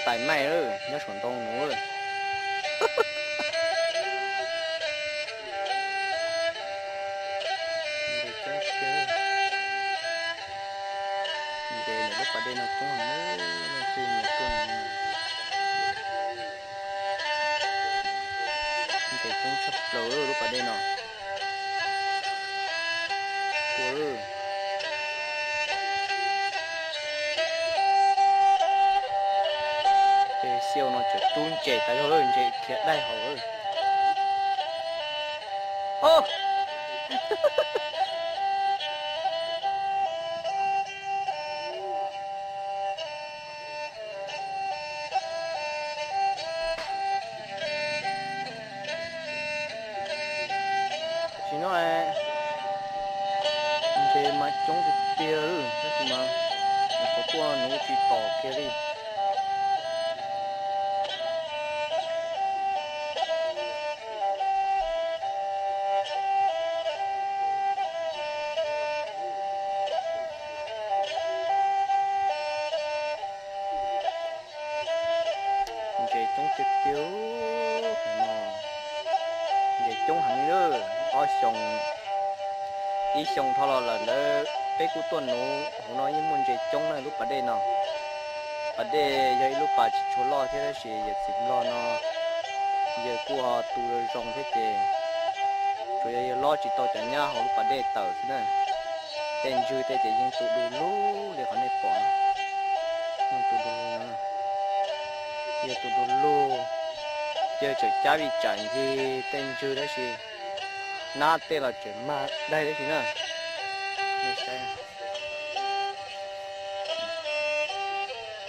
Tais maij lawm, nyob saum ntoo nuv. Ntses ntawm lub pas dej no coob heev, leej twg nyiam tuaj nws. Ntses coob tshaj plaws lub pas dej no. Ua, ces xiau no tseem rub ntses tas zog, ntses khiav daig hauv. Tam sim no ntses mas coob tiag tiag, tab sis mas nyuam qhuav tuaj nuv tsis tom kiag li. Ntses coob tiag tiag, ntses coob heev li. Ob xyoos, ib xyoos dhau los lawm ntawd peb kuj tuaj nuv hauv no yeej muaj ntses coob na lub pas dej no. Pas dej yog ib lub pas tsis tshua loj thiab tab sis yawm txiv Nplog no yawg kuj ho tu zoo zoo thiab ces tsuas yog yawg lob tsis tau cov nyab hauv lub pas dej tawm xwb na. Tej ntswg tej ces yeej tu du lug li qhov nej pom no. Yeej tu du lug, yeej tu du lug. Yawg tseem cab vij tsam ncig tej ntswg tab sis nab tej los tseem mag daig tab sis na. Nej saib,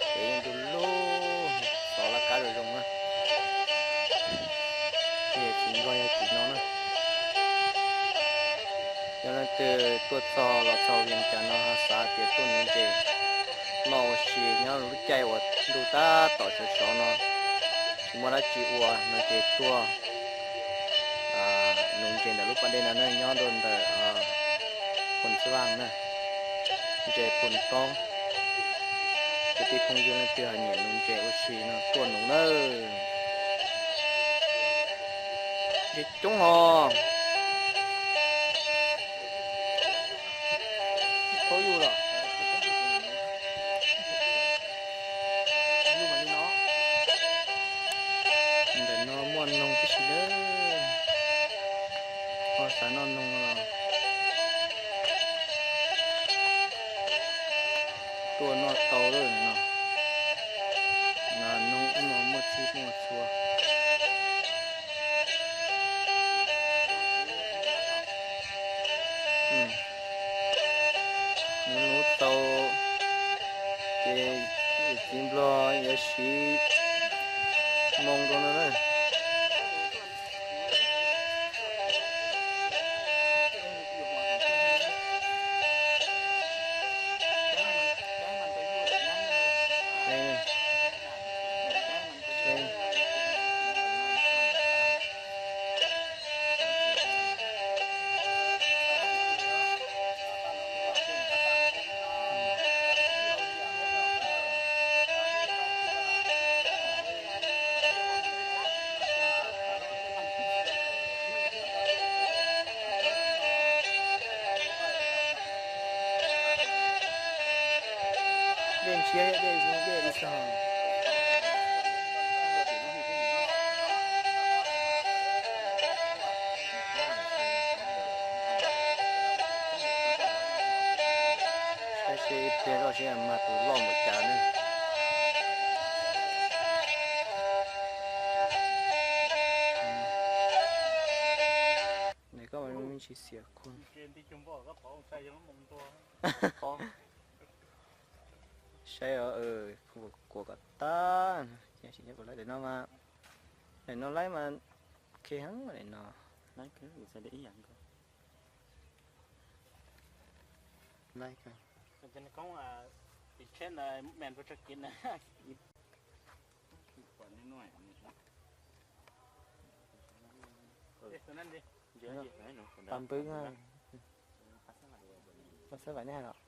ces yeej du lug, xov laj kab zoo zoo na. Ces txiv nplog yog tim no na. Yog leej twg tuaj txog los txog Vias Cas no xav tias tuaj nuv ntses noj ua si nyob lub caij uas ntuj tab tom sov sov no, tsis muaj dab tsi ua no ces tuaj nuv ntses ntawm lub pas dej no na, nyob rau ntawm Phoos Xab Vaj na, ntses Phoos Toob. Kwv tij phooj ywg leej twg ho nyiam nuv ntses ua si no tuaj nuv nawb. Ntses coob hos. Paub yus los? Yus mam li no. Ntawm no muaj noog tib si nawb. Ho xav noj noog los tuaj noj tau lawm no. Noog ub no muaj txhij muaj txhua. Nuv nuv tau ces txiv nplog yuav siv moo rau no na. Dej ntshiab, dej dej li txog. Saib seb ib pliag loj seb mag tus loj npaum cas ne. Koj tsis xiam kuv. Saib, kuam kom tag. Daim no mas, daim no laib mas, ok heev daim no. Pas npwb, pas xab vais nej hais los?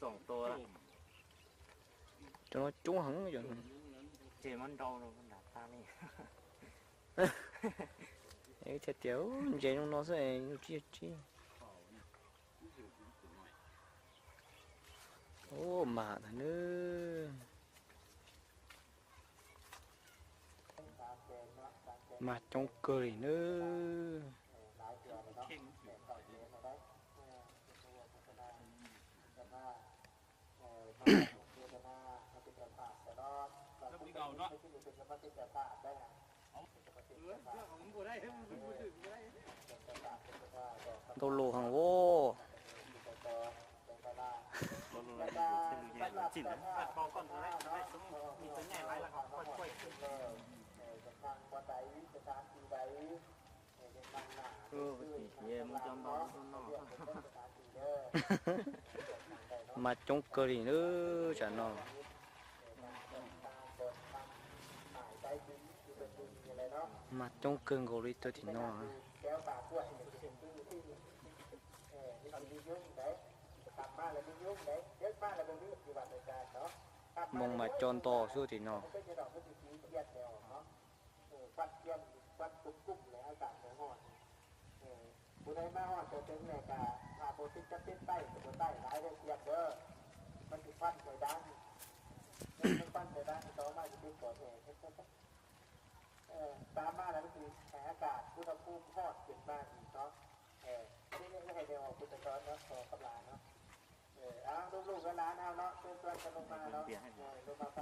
Xoom tua lawm. Cov no coob heev. Thiaj tias ntses zoo no xwb, yog tsib yog tsib. Ub, mas ntag nawb. Mas coob kawg li nawb. Ntau los heev os. Mas coob kawg li nawb, tsam no. Mas coob kawg nkaus li tuaj tim no. Moo mas co nto xwb tim no.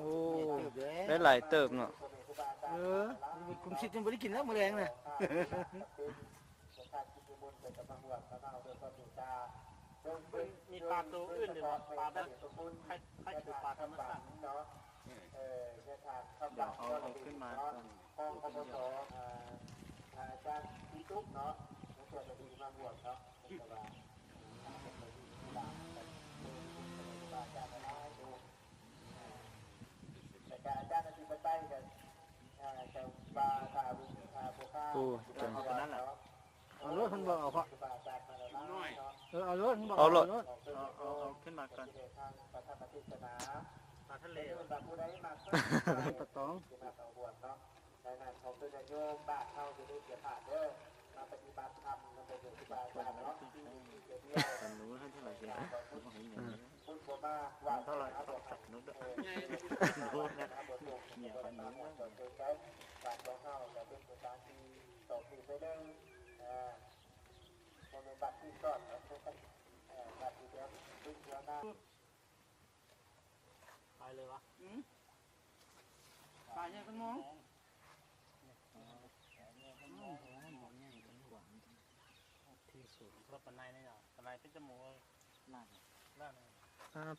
Ub, lawv lais tawm no. Kuv tsis muaj li kim na mus leej na. Ua, cov no. Ua luaj, ua luaj.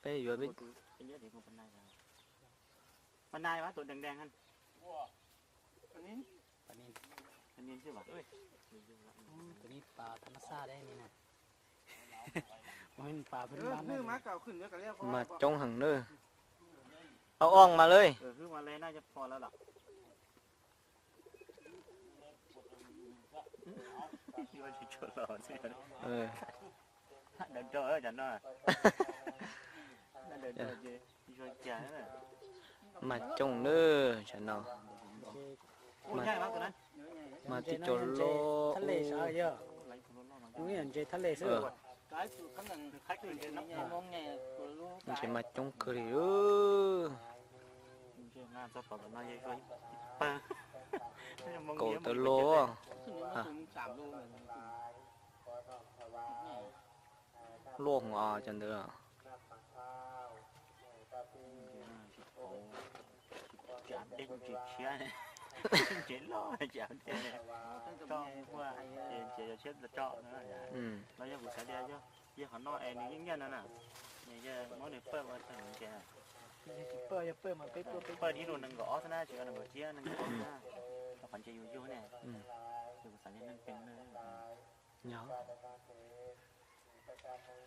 Peb yuav peb. Pab nai mas tus dees dees. Tus ni pas tham mas xaj deb ni na. Mas coob heev na. Au, oj mas lawm. Mas coob na, tsam no. Mas tib co loj. Ntses thab le xwb. Ntses mas coob kawg li. Kaum tawm loj. Luaj hov cov ntawd. Ntses loj, ntses yog tshiab tso no. Los yog kuv xav tias yog qhov no es nws yeej nyiaj no na, nws yog muab nws pawj ua tag ntses. Pawj ib lus nees nkaum ob xwb na, tsis yog nees nkaum tsib, nees nkaum ob xwb na. Qhov ntses yus yug ne, ces kuv xav tias neeg peev na. Yog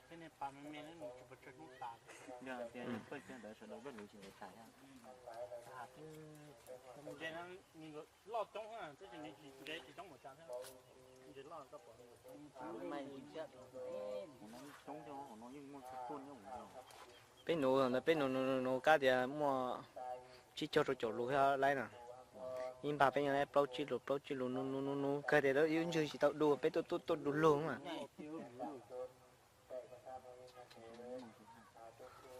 tias pawj kiag ntawd sawv daws pawj lwm tsis ntev tas. Loj coob, tab sis nws ntses tsis coob npaum cas thiab. Ntses loj koj pom. Hauv no coob, hauv no yeej muaj txhua tuj nyob hauv no. Peb nuv ntawd peb nuv nuv nuv nuv kab tias muaj tsib caug rau caum lus thiab laib no. Ib npag peb nyob laib plaub tsib lus plaub tsib lus nuv nuv nuv nuv kawg tias lawv ib lub ntswg tsis tau du peb tuaj tuaj tuaj du lug mas.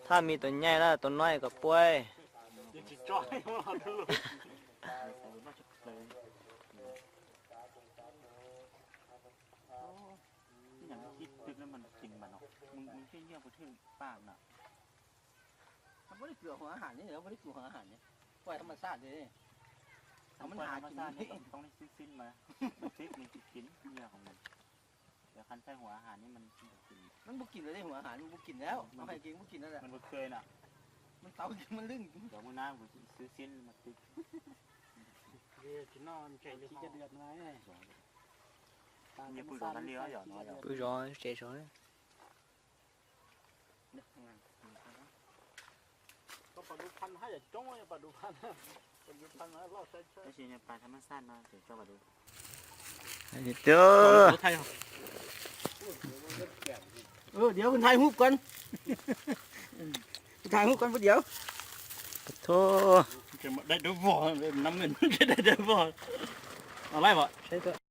Thaj me tus nyaij lawm tus no kom puab. Muaj ib tug hauv a has ne, muaj ib tug hauv a has ne, kuaj thab mas xaj li, kuaj thab mas xaj ne, toob xib xib mas, xib xib nyiaj hauv mas, yog qhov ntxhais hauv a has ne mas, mas npuj kim lawm, hauv a has npuj kim lawm, hais kiag npuj kim lawm, mas npuj khw na, mas tau mas lwj, cov muaj nab kuv xib xib mas twb, pw zov tas li, pw zov tsev zov. Tab sis pas thab mas xaj no ces tso pas du. Ơ, điều Vân Thái húp con. Vân Thái húp con một điều. Thôi. Đáy đấu vò, năm nghìn cái đáy đấu vò. Ở đây vậy.